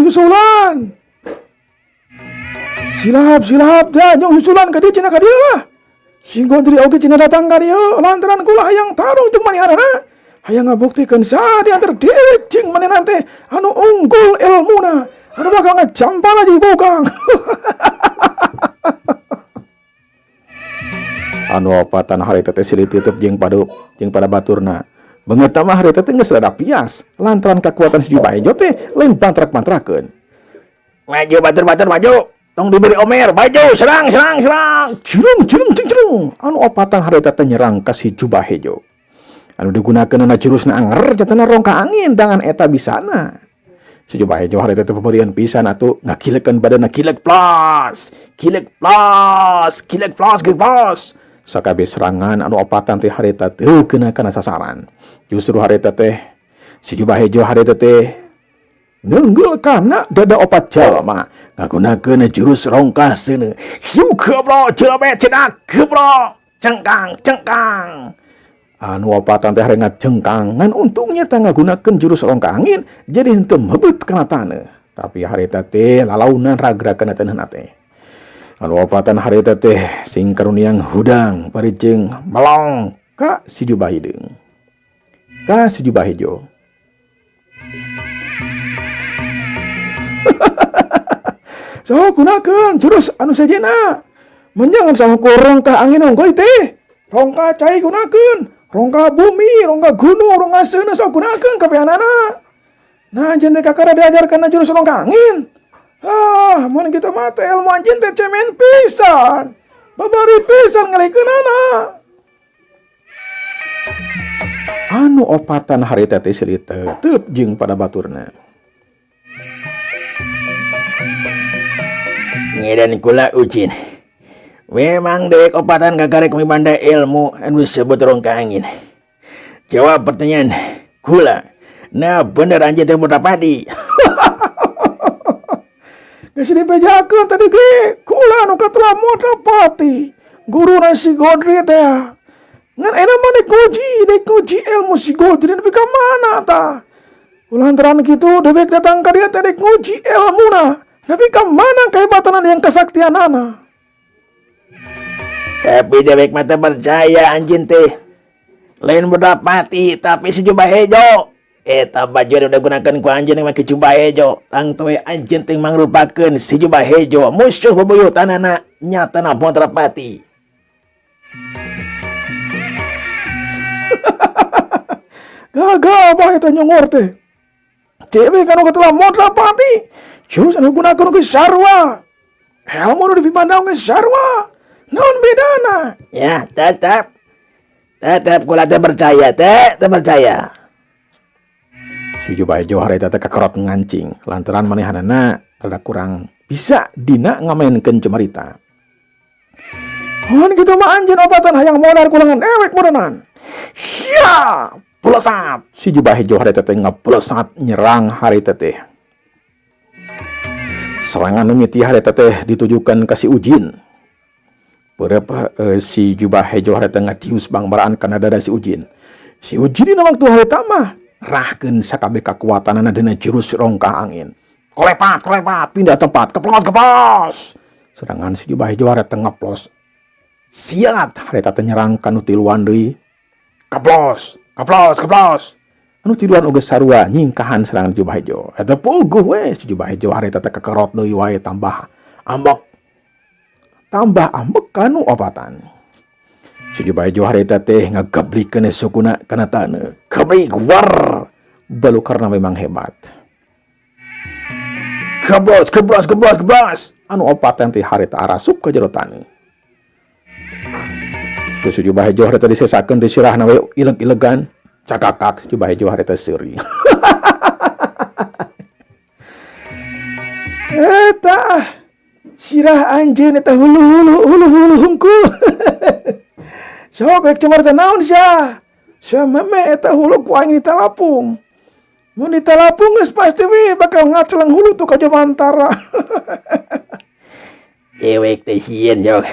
Susulan. Silap silap dah nyong susulan ka dieu cenah ka dieu lah. Si Godri oge cenah datang ka dieu lantaran kula hayang tarung jeung manehanana. Hayang ngabuktikeun saha di antara dewek jeung manehna teh anu unggul elmuna, anu bakal ngajampala jadi tukang. Anu opatan harita teh silih titip jeung padu jeung pada baturna. Beungeut mah harita teh geus rada pias lantaran kakuatan si Jubah Hejo teh lain bantrak-bantrakeun. Maju batur-batur maju. Tong diberi omer, maju serang serang serang. Jerung jerung jeng jerung. Anu opatan harita teh nyerang ka si Jubah Hejo. Anu digunakeunana jurusna anger jatana rongka angin dangan eta bisana. Si Jubah Hejo harita teh pemberian pisan atuh ngakilekeun badanna kilek plus, kilek plus, kilek plus, kilek plus. Sakabeh serangan anu opatan teh harita teu kena kana sasaran. Justru harita teh si Jubah Hejo harita teh nunggul kana dada opat jalma ngagunakeun jurus rongka seuneu. Hiu geblok jelema cedak geblok cengkang cengkang. Anu opatan teh rengat jengkang ngan untungnya teh ngagunakeun jurus rongka angin jadi henteu mebet kana taneuh. Tapi harita teh lalaunan ragrakeun taneuhna teh. Anu opatan harita teh sing karuniang hudang bari jeung melong ka si Jubah Hideung. Ka si Jubah Hejo. So gunakeun jurus anu sejenna. Menjangan sama rongka angin unggul teh. Rongka cai gunakeun, rongka bumi, rongka gunung, rongka seuneu sok gunakeun kabehanana. Nah, anjeun teh kakara diajarkeun jurus rongka angin. Ah, mun kitu mah teh ilmu anjeun teh cemen pisan. Babari pisan ngalikeunana. Anu opatan harita teh silih tetep jeung pada baturna. Ngedan kula ujin. Memang dewek opatan kakarek mibanda ilmu anu disebut rongka angin. Jawab pertanyaan kula. Nah bener anjeun teh Murtapati. Geus dibejakeun tadi ge kula anu katelah Murtapati. Guruna si Godri teh. Ngan eta mah dek nguji ilmu si Godri nepi ka mana tah. Lantaran kitu dewek datang ka dieu teh dek nguji ilmuna. Nepi ka mana kehebatanana yang kesaktianana. Tapi dewek mah teu percaya anjeun teh. Lain Murtapati tapi si Jubah Hejo. Eta baju anu digunakeun ku anjeun make Jubah Hejo. Tangtu we anjeun teh mangrupakeun si Jubah Hejo musuh bebuyutanana nyatana Murtapati. Gagah bah eta nyongor teh. Dewek anu katelah Murtapati. Jurus anu gunakeun ge sarua. Helm anu dipipandang ge sarua. Naon bedana? Ya, tetap. Tetap kula teh percaya, teh, teh percaya. Si Jubah Hejo harita teh kakerot ngancing lantaran manehanana rada kurang bisa dina ngamaenkeun cemarita. Hon kitu mah anjeun obatan hayang modar kulangan ewek modanan. Ya, blesat. Si Jubah Hejo harita teh ngablesat nyerang harita teh. Serangan mimiti harita teh ditujukan ka si Ujin. Berapa si Jubah Hejo harita ngadius bangbaraan kana dada si Ujin. Si Ujin dina waktu harita mah rahkeun sakabeh kakuatanana dina jurus rongka angin. Kolepat, kolepat, pindah tempat, keplos, keplos. Serangan si Jubah Hejo harita ngeplos. Siat harita teh nyerang ka nu tiluan deui. Keplos, keplos, keplos. Anu tiluan oge sarua nyingkahan serangan Jubah Hejo. Eta puguh we si Jubah Hejo harita teh kekerot deui wae tambah ambek. Tambah ambek kanu opatan. Si Jubah Hejo harita teh ngageblikeun sukuna kana taneuh. Geblik war. Balu karena memang hebat. Geblos, geblos, geblos, geblos. Anu opatan teh harita arasup ka jero taneuh. Teh si Jubah Hejo harita disesakeun teh sirahna we ileg-ilegan. Cakakak Jubah Hejo harita seuri. Eta sirah anjeun eta hulu-hulu hulu-hulu hungkul. Sok rek cemar teh naon sia? Sia meme eta hulu ku aing ditalapung. Mun ditalapung geus pasti we bakal ngaceleng hulu tuh ka Jomantara. Dewek teh sieun sok.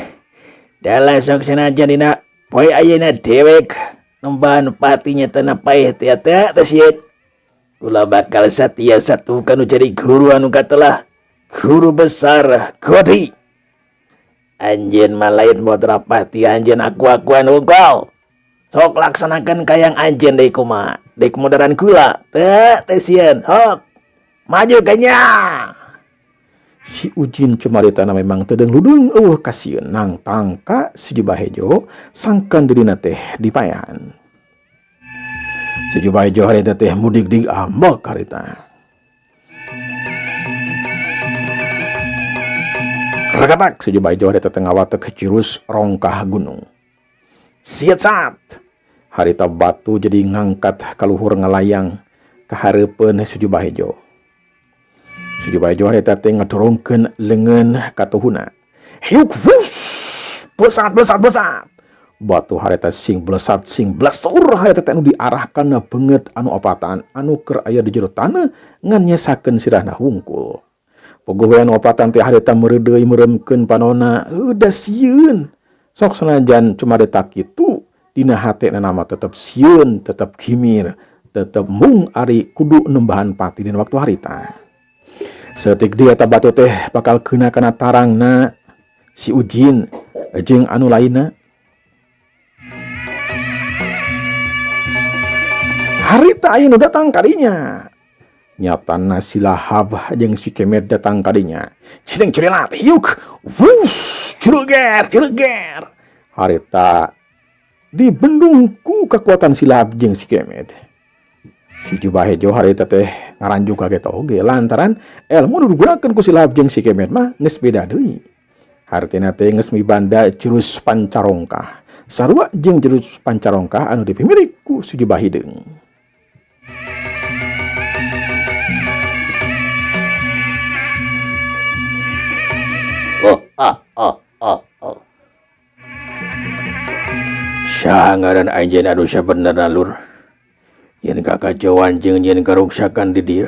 Dalah sok sanajan dina poe ayeuna dewek nembahan patinya teh paeh teh teh teh sieun. Kula bakal satia satu kanu jadi guru anu katelah guru besar Godri. Anjeun mah lain Modrapati, anjeun aku-akuan wungkul. Sok laksanakan kayang anjeun deui kumaha. Deui kumodaran kula. Teu teh sieun. Hok. Maju kanya. Si Ujin cumaritana memang teu deung-ludeung eueuh kasieun nangtang ka si Jubah Hejo sangkan dirina teh dipaehan. Si Jubah Hejo harita teh mudik-dik ambek harita. Rekatak si Jubah Hejo harita teh ngawatek jurus rongkah gunung. Siat sat. Harita batu jadi ngangkat kaluhur ngalayang kahareupeun si Jubah Hejo. Si Jubah Hejo harita teh ngadorongkeun leungeun katuhuna. Hiuk wus, besat besat besat. Batu harita sing blesat sing blesur harita teh anu diarahkan beungeut anu opatan anu keur aya di jero taneuh ngan nyesakeun sirahna hungkul. Pogoh we anu opatan teh harita meureudeuy meureumkeun panona, da sieun. Sok sanajan cumarita kitu dina hatena mah tetep sieun, tetep gimir, tetep mung ari kudu nembahan pati dina waktu harita. Setik dia eta batu teh bakal kena kana tarangna si Ujin jeung anu lainna. Harita aya nu datang kadinya. Nyatana si Lahab jeung si Kemet datang kadinya. Sideng curilat yuk, wush, curuger, curuger. Harita dibendung ku kekuatan si Lahab jeung si Kemet. Si Jubah Hejo harita teh ngaranjuk kaget oge lantaran ilmu nu digunakeun ku si Lahab jeung si Kemet mah geus beda deui. Hartina teh geus mibanda jurus pancarongkah. Sarua jeung jurus pancarongkah anu dipimilik ku si Jubah Hideung. Oh, ah, oh, oh, oh. Saha ngaran anjeun anu sabenerna lur? Yen kakacauan jeung yen karuksakan di dieu.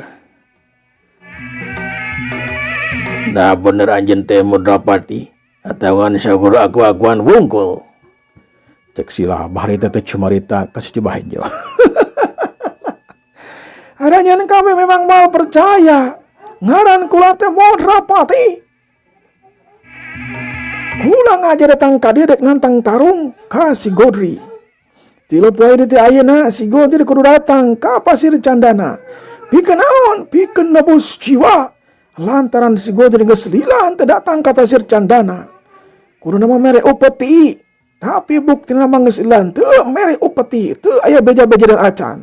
Nah bener anjeun teh Modrapati atawa sakur aku-akuan wungkul. Cek si Lahab harita teh cumarita ka si Jubah Hejo. Aranjeun kabeh memang mau percaya ngaran kula teh Modrapati. Kula ngaja datang ka dieu dek nantang tarung ka si Godri. Tilu poe di teh ayeuna si Godri kudu datang ka Pasir Candana. Pikeun naon? Pikeun nebus jiwa. Lantaran si Godri geus lila teu datang ka Pasir Candana. Kudu nama mere upeti. Tapi buktina mah geus lila teu mere upeti, teu aya beja-beja dan acan.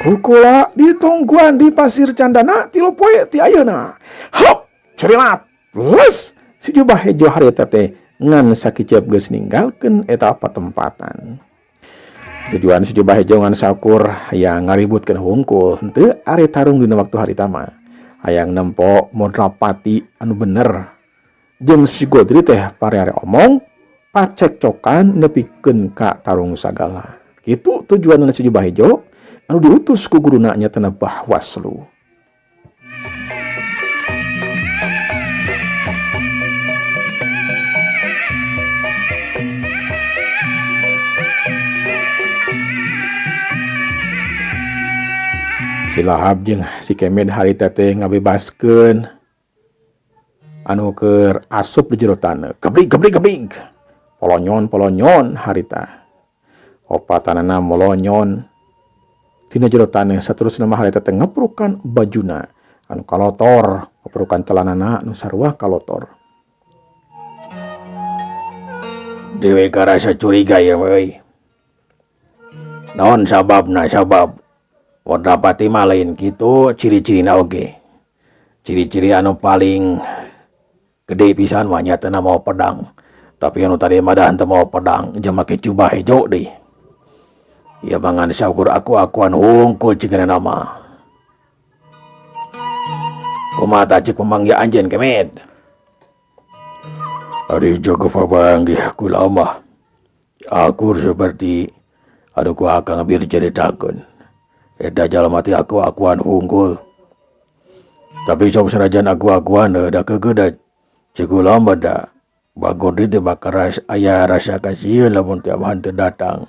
Kukula ditungguan di Pasir Candana tilu poe ti ayeuna. Hop, curilat. Les. Si Jubah Hejo harita teh ngan sakicep geus ninggalkeun eta patempatan. Tujuan si Jubah Hejo ngan sakur hayang ngaributkeun hungkul henteu ari tarung dina waktu harita mah. Hayang nempo Modrapati anu bener. Jeung si Godri teh pare-are omong pacekcokan nepikeun ka tarung sagala. Kitu tujuanna si Jubah Hejo anu diutus ku guruna nya teh Bah Waslu. Si Lahab jeung si Kemet harita teh ngabebaskeun anu keur asup di jero taneuh. Gebrig gebrig gebrig. Polonyon polonyon harita. Opatanana molonyon tina jero taneuh saterusna mah harita teh ngeprukan bajuna anu kalotor, ngeprukan celanana anu sarua kalotor. Dewe karasa curiga ya euy. Naon sababna sabab? Modrapati mah lain kitu ciri-cirina oge. Ciri-ciri anu paling gede pisan mah nyatana mawa pedang. Tapi anu tadi mah dah henteu mawa pedang, jeung make jubah hejo deui. Ieu mah ngan saukur aku-akuan hungkul cigana mah. Kumaha tah cek pamangya anjeun Kemet? Ari jaga papanggih kula mah. Akur seperti anu ku akang bir caritakeun. Eta jalma teh aku-akuan hungkul. Tapi sok sanajan aku-akuan da keukeuh da cek kula mah da Bagondri teh bakal aya rasa kasieun lamun teh mah teu datang.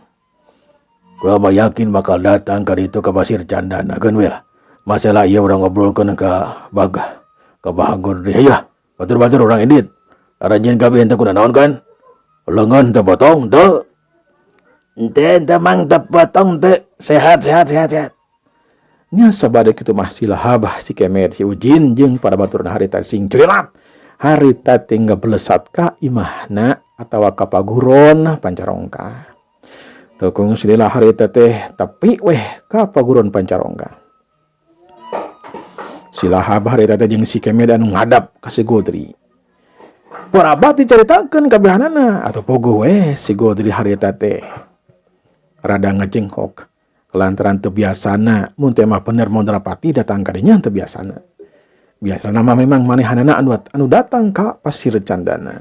Gua mah yakin bakal datang ka ditu ka Pasir Candana keun we lah. Masalah ieu urang ngobrolkeun ka Bagah, ka Bahagor deui ya. Batur-batur urang edit. Aranjeun kabeh henteu kuna naon kan? Leungeun teu potong teu. Henteu henteu mang teu potong teu. Sehat sehat sehat sehat. Nya sabada kitu mah si Lahab, si Kemed, si Ujin jeung para baturna harita sing curilat. Harita teh ngabelesat ka imahna atawa ka paguron Pancarongka. Tukung silila harita teh tapi weh ka paguron Pancarongka. Si Lahab harita teh jeung si Kemed anu ngadap ka si Godri. Parabat dicaritakeun kabehanana atau pogo weh si Godri harita teh rada ngajengkok. Kelantaran teu biasana mun teh mah bener Mondrapati datang ka dinya teu biasana. Biasana mah memang manehanana anu datang ka Pasir Candana.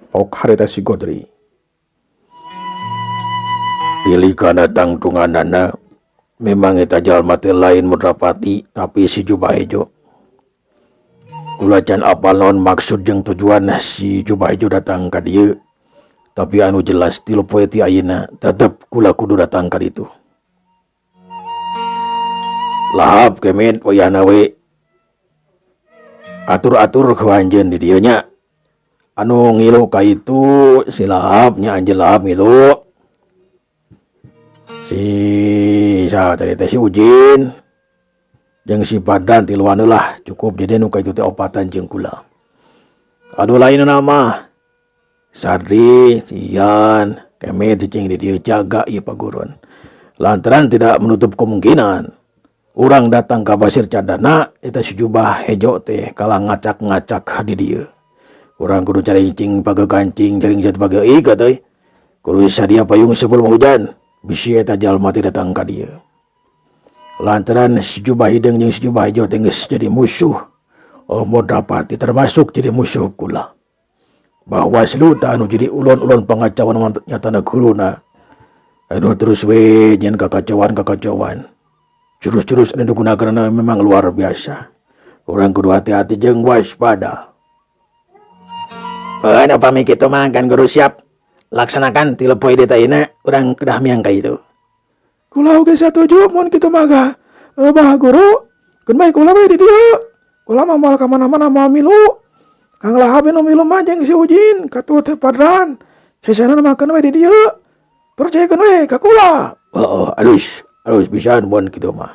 Pok harita si Godri. Pilih kana tangtunganana memang eta jalma teh lain Mondrapati tapi si Jubah Hejo. Kula can apal naon maksud jeung tujuan si Jubah Hejo datang ka dieu. Tapi anu jelas tilu poe ti ayeuna tetep kula kudu datang ka ditu. Lahab Kemed wayahna we atur-atur ku anjeun di dieu nya. Anu ngilu ka itu si Lahab nya anjeun Lahab ngilu. Si saha tadi teh si Ujin jeung si Padan tiluan lah cukup jadi nu ka itu teh opatan jeung kula. Anu lainna mah Sadri, si Ian, Kemed jeung di dieu jaga ieu paguron. Lantaran tidak menutup kemungkinan urang datang ka Pasir Candana eta si Jubah Hejo teh kalah ngacak-ngacak di dieu. Urang kudu carincing page kancing, jaring jat page ikat euy. Kudu sadia payung sebelum hujan, bisi eta jalma teh datang ka dieu. Lantaran si Jubah Hideung jeung si Jubah Hejo teh geus jadi musuh. Oh, Mondrapati termasuk jadi musuh kula. Bawaslu tah anu jadi ulon-ulon pangacauan nyatana guruna. Anu terus we nyen kakacauan-kakacauan. Jurus-jurus anu digunakeun memang luar biasa. Urang kudu hati-hati jeung waspada. Peuan upami kitu mah kan guru siap laksanakan tilu poe deui teh ayeuna urang kedah miang ka itu. Kula oge satuju mun kitu mah ga. Bah guru, keun bae kula we di dieu. Kula mah moal ka mana-mana moal milu. Kang Lahab nu milu mah jeung si Ujin katuh teh Padran. Sesana mah keun we di dieu. Percayakeun we ka kula. Heeh, alus. Alus pisan mun kitu mah.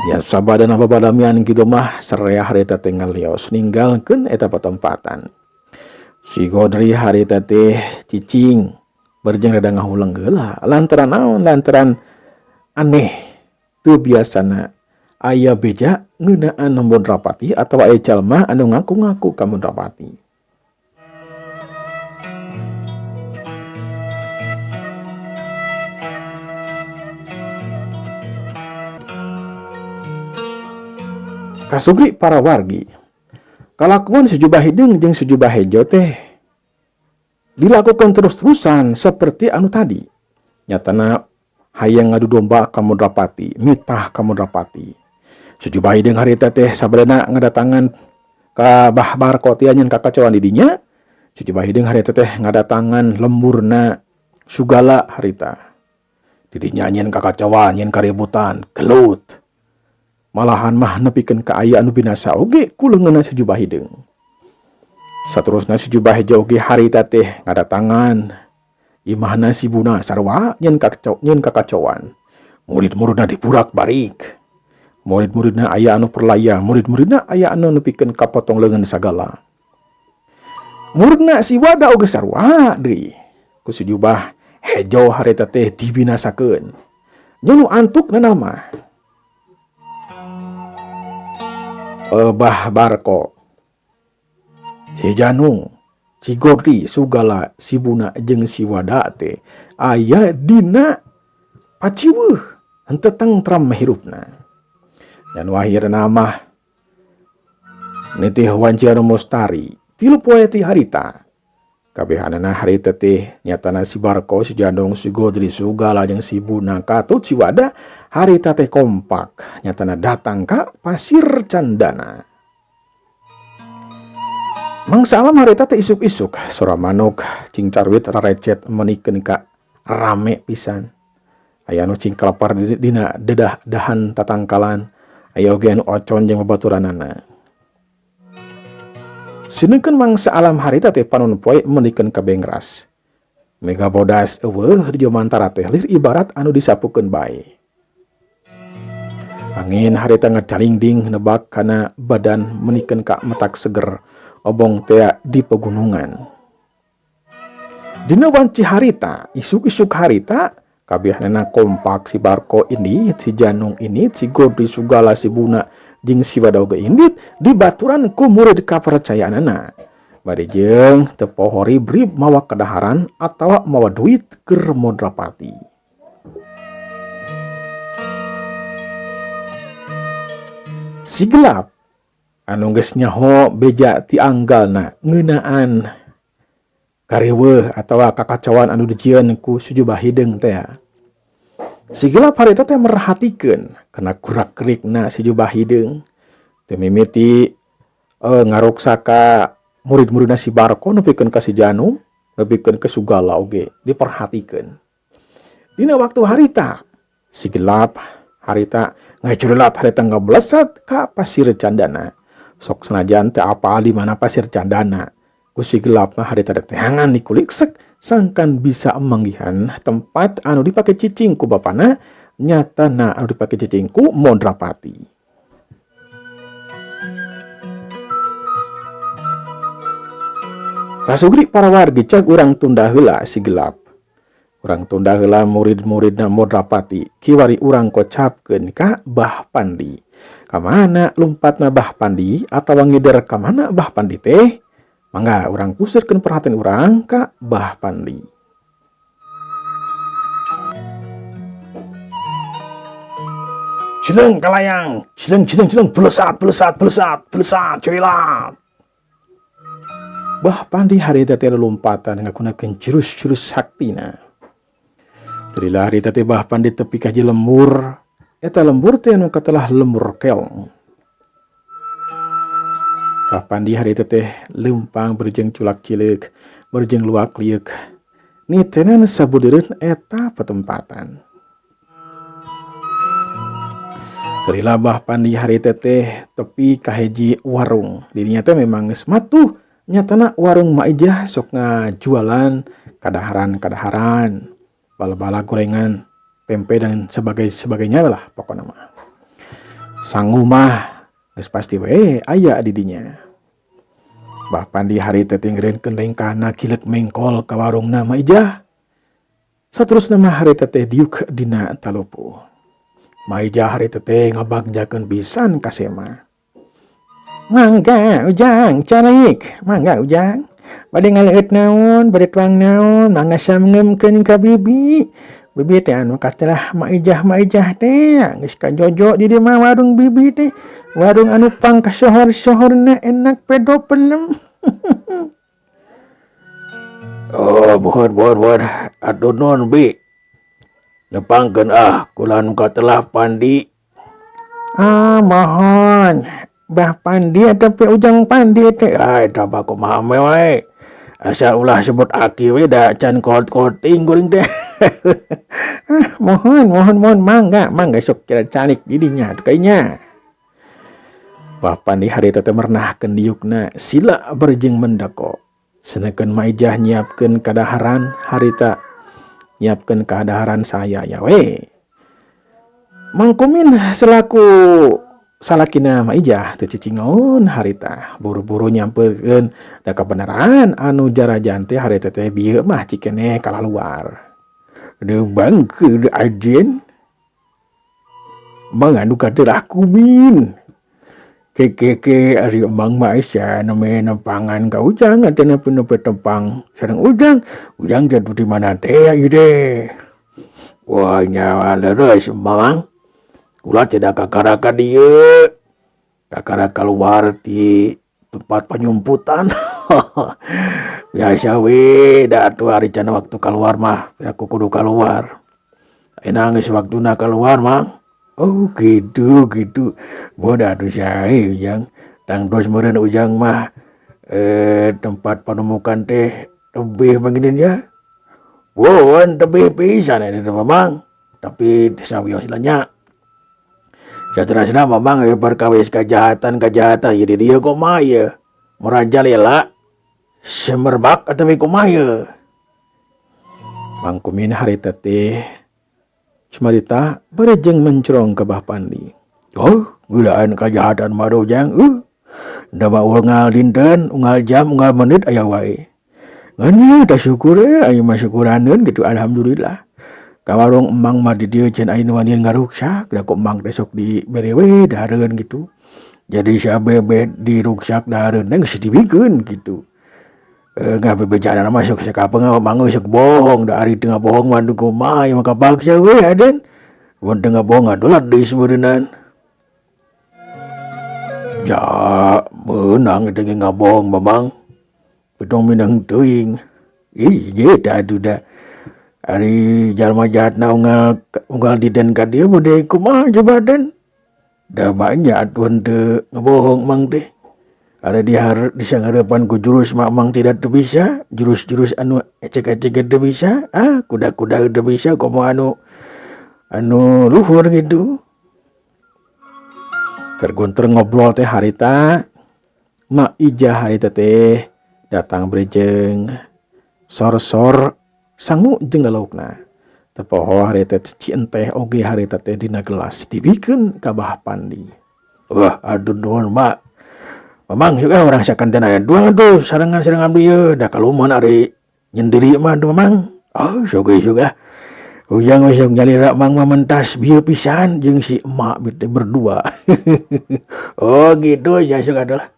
Ya sabadana babadamian kitu mah saraya harita teh ngalios ninggalkeun eta patempatan. Si Godri harita teh cicing berjeng rada ngahuleng heula lantaran naon lantaran aneh teu biasana aya beja ngeunaan Mondrapati atawa aya jalma anu ngaku-ngaku ka Mondrapati. Kasugri para wargi. Kalakuan si Jubah Hideung jeung si Jubah Hejo teh dilakukan terus-terusan seperti anu tadi. Nyatana hayang ngadu domba ka Mondrapati, mitah ka Mondrapati. Si Jubah Hideung harita teh sabadana ngadatangan ka Bah Barko teh nyen kakacauan di dinya. Si Jubah Hideung harita teh ngadatangan lemburna sugala harita. Di dinya nyen kakacauan, nyen kaributan, gelut. Malahan mah nepikeun ka aya anu binasa oge ku leungeunna si Jubah Hideung. Saterusna si Jubah Hejo oge harita teh ngadatangan imahna si Buna sarua nyen kakacauan. Murid-muridna diburak-barik. Murid-muridna aya anu perlaya, murid-muridna aya anu nepikeun kapotong leungeun sagala. Muridna si Wada oge sarua deui. Ku si Jubah Hejo harita teh dibinasakeun. Nya nu antukna mah Bah Barko, Si Janung, Si Godri, Sugala, Si Buna jeung Si Wada teh aya dina paciweuh henteu tengtram hirupna. Dan akhirna mah nitih wanci anu mustari tilu poe ti harita. Kabehanana harita teh nyatana si Barko, si Janung, si Godri, Sugala jeung si Buna katut si Wada harita teh kompak nyatana datang ka Pasir Candana. Mangsa alam harita teh isuk-isuk sora manuk cingcarwit rarecet menikeun ka Rame pisan. Aya anu cingkalapar dina dedah dahan tatangkalan, aya oge anu ocon jeung babaturanana. Sineungkeun mangsa alam harita teh panon poe meunikeun ka bengras. Mega bodas eueuh di jomantara teh lir ibarat anu disapukeun bae. Angin harita ngacalingding nebak kana badan meunikeun ka metak seger obong tea di pegunungan. Dina wanci harita, isuk-isuk harita, kabiahanana kompak si Barko ini, si Janung ini, si Godri Sugala si Buna jeung si Wadaw ge indit dibaturan ku murid kapercayaanana. Bari jeung teu poho ribrib mawa kadaharan atawa mawa duit keur Modrapati. Si gelap anu geus nyaho beja ti anggalna ngeunaan kareweuh atawa kakacauan anu dijieun ku si Jubah Hideung teh. Si gelap harita teh merhatikeun kana kurak-kerikna si Jubah Hideung teh mimiti ngaruksa ka murid-muridna si Barko nepikeun ka si Janung, nepikeun ka Sugala oge diperhatikeun. Dina waktu harita si gelap harita ngacurelat harita ngablesat ka pasir candana. Sok senajan teh apa di mana pasir candana. Ku si gelap mah harita tehangan dikuliksek sangkan bisa manggihan tempat anu dipake cicing ku bapana nyatana anu dipake cicing ku Modrapati. Kasugri para wargi cag urang tunda heula si gelap. Urang tunda heula murid-muridna Modrapati kiwari urang kocapkeun ka Bah Pandi. Kamana lumpatna Bah Pandi atawa ngider kamana Bah Pandi teh? Mangga urang pusirkeun perhatian urang ka Bah Pandi. Cileng kalayang, cileng cileng cileng belesat belesat belesat belesat cerilat. Bah Pandi harita teh lompatan ngagunakeun jurus-jurus saktina. Terilah harita teh Bah Pandi tepi ka lembur, eta lembur teh anu katelah lembur keong. Bah Pandi harita teh lempang berjeng culak cileuk, berjeng luak lieuk. Nitenan sabudereun eta patempatan. Terilah Bah Pandi harita teh tepi ka hiji warung. Dirinya teh memang geus matuh. Nyatana warung Maijah sok ngajualan kadaharan-kadaharan, bala-bala gorengan, tempe dan sebagainya lah pokokna mah. Sangu mah geus pasti we aya di dinya. Bah Pandi harita teh ngeureunkeun lengkahna kilek mengkol ka warungna Maijah. Saterusna mah harita teh diuk dina talupu. Maijah harita teh ngabagjakeun pisan ka Sema. Mangga ujang calik, mangga ujang. Bade ngaleut naon, bade tuang naon, mangga samngeumkeun ka bibi. Bibi teh anu katelah maijah-maijah teh, geus kajojo di dieu mah warung bibi teh. Warung anu pang kasohor-sohorna enak pedo pelem. Oh, buhun buhun buhun. Aduh non bi. Nepangkeun ah kula nu katelah Pandi. Ah, mohon. Bah Pandi atau pe Ujang Pandi teh. Ah, eta mah kumaha wae. Asal ulah sebut aki we da can kolot-koloting guring teh. Ah, mohon mohon mohon mangga mangga sok kira calik di dinya atuh kayaknya. Bah Pandi harita teh mernahkeun diukna sila berjeng mendako. Senekeun Maijah nyiapkeun kadaharan harita nyiapkeun kadaharan saya ya we. Mangkumin selaku salakina Maijah teu cicingon harita buru-buru nyamperkeun da kabeneran anu jarajan teh harita teh bieu mah cikene kalaluar. Deung bangkeun ajen. Mang anu katelah kumin. Kekeke ari emang mah asa name nempangan ka ujang atana penepe tempang sareng ujang. Ujang jatuh di mana teh ieu teh. Wah nyawa leres mamang. Kula tidak kakara ka dieu. Kakara keluar ti tempat penyumputan. Biasa we da atuh ari can waktu keluar mah aku kudu keluar. Ayeuna geus waktuna keluar mang. Oh gitu gitu. Boda atuh sae ujang. Tangtos meureun ujang mah tempat panemukan teh tebih manginin ya. Won tebih pisan eta Mamang. Tapi sawios lah nya. Saterasna Mamang ieu perkawis kejahatan-kejahatan ieu di dieu kumaha ieu? Merajalela semerbak atawa kumaha ieu? Mang Kumin harita teh cumarita bari jeung mencrong ka Bah Pandi. Oh, gulaan kejahatan mah jang. Da mah unggal dinten, unggal jam, unggal menit aya wae. Ngan tah syukur aya mah syukuraneun gitu alhamdulillah. Ka warung emang mah di dieu can aya nu wani ngaruksak, da ku emang teh sok dibere we dahareun gitu. Jadi sabebe diruksak dahareun teh geus dibikeun gitu. Ngabebejana mah sok sakapeung emang sok bohong, da ari teu ngabohong mah nu kumaha ieu mah kapaksa we aden. Mun teu ngabohong aduh deui sebenarna. Ja meunang teh ngabohong Mamang. Petong minang teuing. Ih, ye da atuh da. Ari jalma jahatna unggal dinten ka dieu mah deui kumaha coba den. Da mah nya atuh henteu ngebohong mang teh. Ari disangareupan ku jurus mah mang tidak teu bisa, jurus-jurus anu ecek-ecek teu bisa, kuda-kuda teu bisa komo anu luhur gitu. Keur gunter ngobrol teh harita Mak Ijah harita teh datang berjeng sor-sor sangu jeung lalaukna. Tepoho harita teh cienteh oge harita teh dina gelas dibikeun ka Bah Pandi. Wah, aduh nuhun Mak. Mamang juga orang sakantenan aya dua tuh sarengan-sarengan abdi ieu da kaluman ari nyendiri mah tuh Mamang. Oh, soge-soge ah. Ujang we sok nyalira Mang mah mentas bieu pisan jeung si emak teh berdua. Oh gitu ya sok adalah.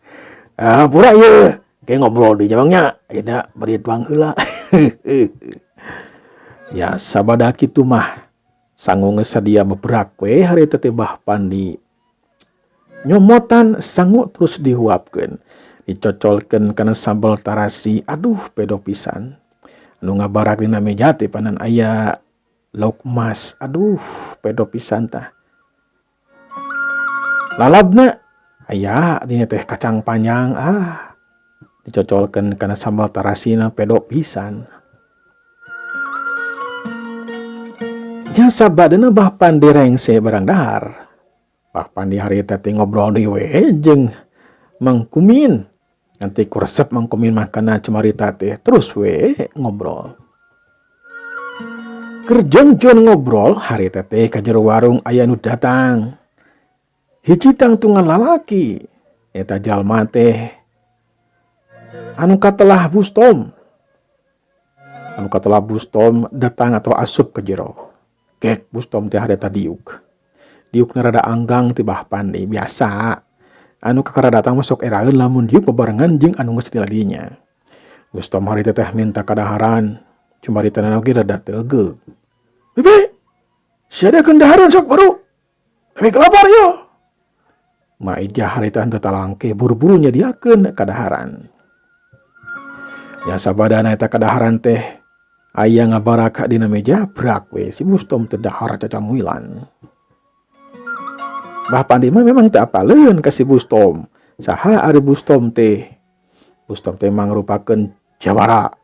Ah pura ieu. Kayak ngobrol di Mamang nya ayeuna bari tuang heula. Ya sabada kitu mah sangu geus sadia mebrak we harita teh Bah Pandi. Nyomotan sangu terus dihuapkeun, dicocolkeun kana sambal tarasi, aduh pedo pisan. Anu ngabarak dina meja teh panan aya lauk emas, aduh pedo pisan tah. Lalabna aya dina teh kacang panjang, dicocolkeun kana sambal tarasina pedo pisan. Nya sabadana Bah Pandi rengse barang dahar. Bah Pandi harita teh ngobrol deui we jeung Mang Kumin. Nanti ku resep Mang Kumin mah kana cumarita teh terus we ngobrol. Keur jongjon ngobrol harita teh ka jero warung aya nu datang. Hiji tangtungan lalaki eta jalma teh anu katelah Bustom. Anu katelah Bustom datang atau asup ke jero. Kek Bustom teh harita diuk. Diuk rada anggang ti Bah Pandi biasa. Anu kakara datang masuk eraeun lamun diuk bebarengan jeung anu geus diladinya. Bustom harita teh minta kadaharan. Cumaritana oge rada teu egeug. Bibi, sadiakeun dahareun sok baru. Bibi kelapar yo. Ma Ijah harita henteu talangke buru-buru nyadiakeun kadaharan. Ya sabadana eta kadaharan teh aya ngabarak dina meja brak we si Bustom teh dahar cacamuilan. Bah Pandi mah memang teu apaleun ka si Bustom. Saha ari Bustom teh? Bustom teh mangrupakeun jawara.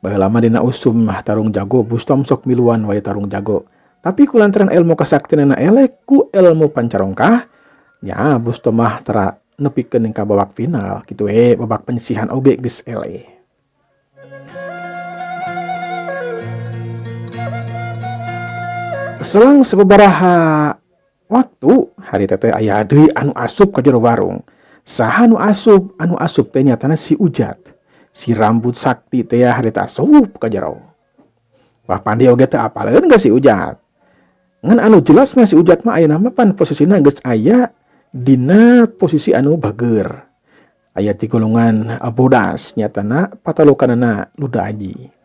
Baheula mah dina usum mah tarung jago Bustom sok miluan wae tarung jago. Tapi kulantaran ilmu kasaktianana elek ku ilmu pancarongkah, nya Bustom mah tara nepikeun ka babak final kitu we, babak penyisihan oge geus eleh. Selang sababaraha waktu hari teteh aya deui anu asup ka jero warung. Saha nu asup? Anu asup teh nyatana si Ujat. Si rambut sakti teh ya hari teh asup ka jero. Bah Pandi oge teh apaleun ka si Ujat. Ngan anu jelas mah si Ujat mah ayeuna mah pan posisina geus aya dina posisi anu bager. Aya ti golongan bodas nyatana patalukanana luda aji.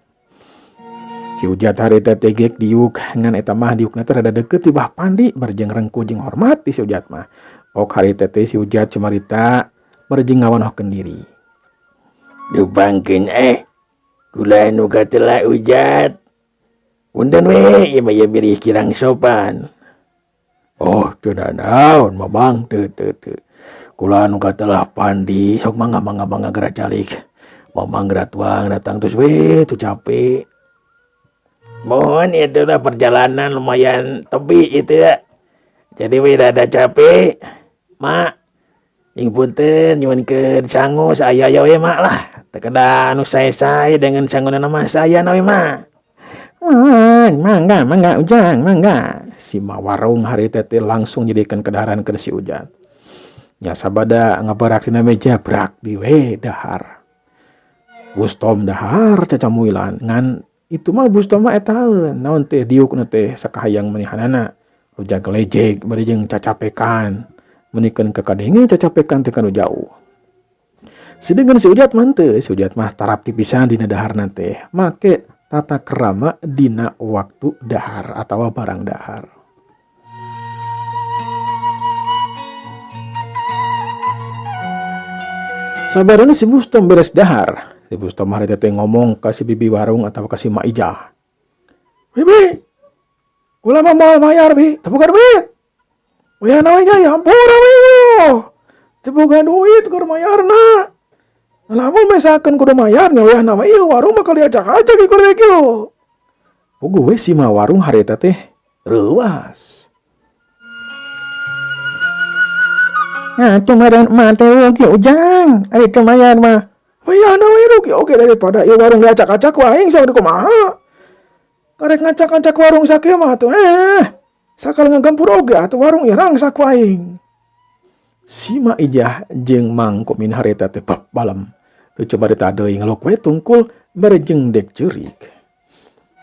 Si Ujat hari teh tegek diuk ngan eta mah diukna teh rada deukeut ti Bah Pandi barjeng rengku jeung hormat ti si Ujat mah. Ok hari teh teh si Ujat cumarita barjeng ngawanohkeun diri. Dubangkeun kula nu katelah Ujat. Punten we ieu mah ieu birih kirang sopan. Oh teu nanaon Mamang teu teu teu. Kula nu katelah Pandi sok mangga mangga mangga geura calik. Mamang geura tuang datang terus we teu capek. Mohon itu lah perjalanan lumayan tebi itu ya. Jadi we rada capek. Mak, jeung punten nyuhunkeun sangu saaya we mak lah. Teu kedah anu sae-sae dengan sanguna mah saya we mak. Mangga, mangga Ujang, mangga. Si ma warung harita teh langsung jadikan kedaharan ke si Ujang. Nya sabada ngabarak dina meja brak di we dahar. Bustom dahar cacamuilan ngan itu mah Bustom mah etaeun naon teh diukna teh sakahayang manihanana. Rujak lejek bari jeung cacapekan. Menikeun ka kadenge cacapekan teh kanu jauh. Sedengkeun si Ujat mah teu, si Ujat mah tarapti pisan dina daharna teh. Make tata krama dina waktu dahar atawa barang dahar. Sabarana si Bustom beres dahar. Si Bustom harita teh ngomong ka si bibi warung atawa ka si Mak Ijah. Bibi, kula mah moal mayar bi, teu boga duit. Wayahna we nya ya ampura we. Teu boga duit keur mayarna. Lamun misalkan kudu mayar nya wayahna we ieu warung mah kali acak-acak ieu kudu kieu. Puguh we si ma warung harita teh reuas. Nah, teu meureun emak teh rugi Ujang, ari teu mayar mah. Wayahna we rugi oge daripada ieu warung diacak-acak ku aing sok kumaha. Karek ngacak-ngacak warung sakieu mah atuh sakali ngagempur oge atuh warung ieu rangsak ku aing. Si Ma Ijah jeung Mang Komin harita teh bab balem. Teu coba ditadeui ngeluk we tungkul bari jeung dek ceurik.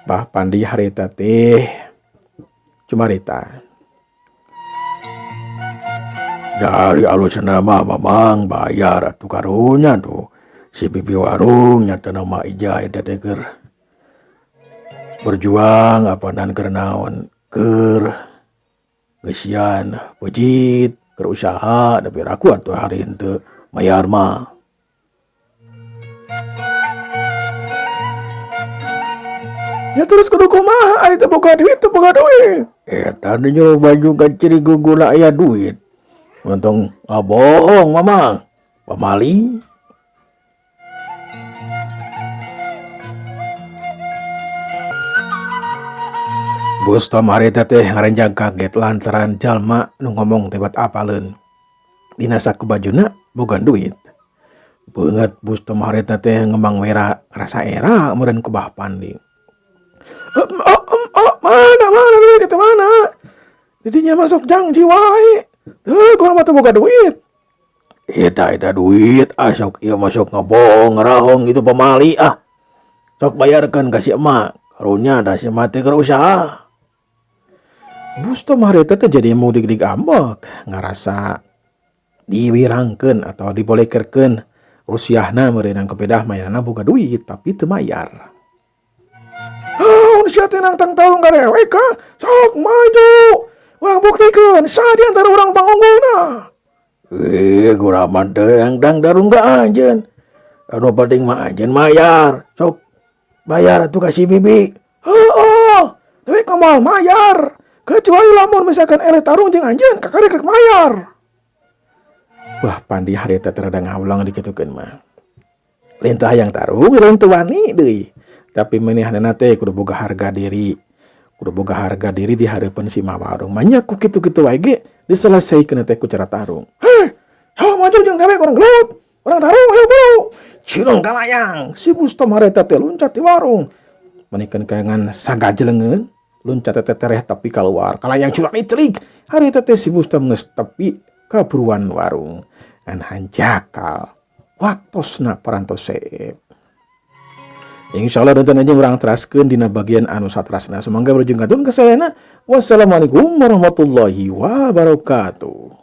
Bah Pandi harita teh cumarita. Dari alusna mah mamang bayar atuh karunya tuh. Si bibi warung nyata nama Ijah eta teh keur berjuang apanan keur naon keur geusian pejit keur usaha tapi raku atuh hari henteu mayar mah. Ya terus kudu kumaha ari teu boga duit teu boga duit. Eta nu nyuruh baju ka ciri gugula aya duit. Untung ngabohong mamang pamali. Bustom harita teh ngarenjang kaget lantaran jalma nu ngomong teh bat apaleun. Dina saku bajuna boga duit. Beungeut Bustom harita teh ngembang wera rasa era meureun ku Bah Pandi. Mana mana duit itu mana? Didinya masuk jangji wae. Teu kurang mah teu boga duit. Eta eta duit asok ieu masuk ngabohong ngarahong itu pamali ah. Sok bayarkeun ka si emak. Karunya da si emak teh keur usaha. Bustom harita teh jadi mau dig-dig ambek ngarasa diwirangkeun atau dibolekerkeun rusiahna meureunang kepedah mayarna boga duit tapi teu mayar. Haun sia teh nangtang tarung garewek ka? Sok maju. Urang buktikeun saha di antara urang pangunggulna. Guraman teh nangtang tarung ka anjeun. Anu penting mah anjeun mayar. Sok bayar atuh ka si bibi. Heueuh, dewek mah moal mayar. Kecuali lamun misalkan eleh tarung jeung anjeun kakarek rek mayar. Wah Pandi harita teh rada ngawulang dikitukeun mah. Lintah yang tarung lain teu wani deui. Tapi menihanana teh kudu boga harga diri. Kudu boga harga diri di hareupeun si ma warung. Manya ku kitu-kitu wae ge diselesaikeun teh ku cara tarung. Heh, hawa maju jeung dewek urang gelut. Urang tarung hayu bro. Cilung kalayang. Si Bustom harita teh luncat di warung. Menikeun kayangan sagajeleungeun. Luncat teh tereh tapi keluar. Kalayang curang cerik. Harita teh si Bustom geus tepi kaburuan warung. Ngan hanjakal. Waktosna parantos seep. Insyaallah dinten aja urang teraskeun dina bagian anu satrasna. Sumangga berujung katun kasayana. Wassalamualaikum warahmatullahi wabarakatuh.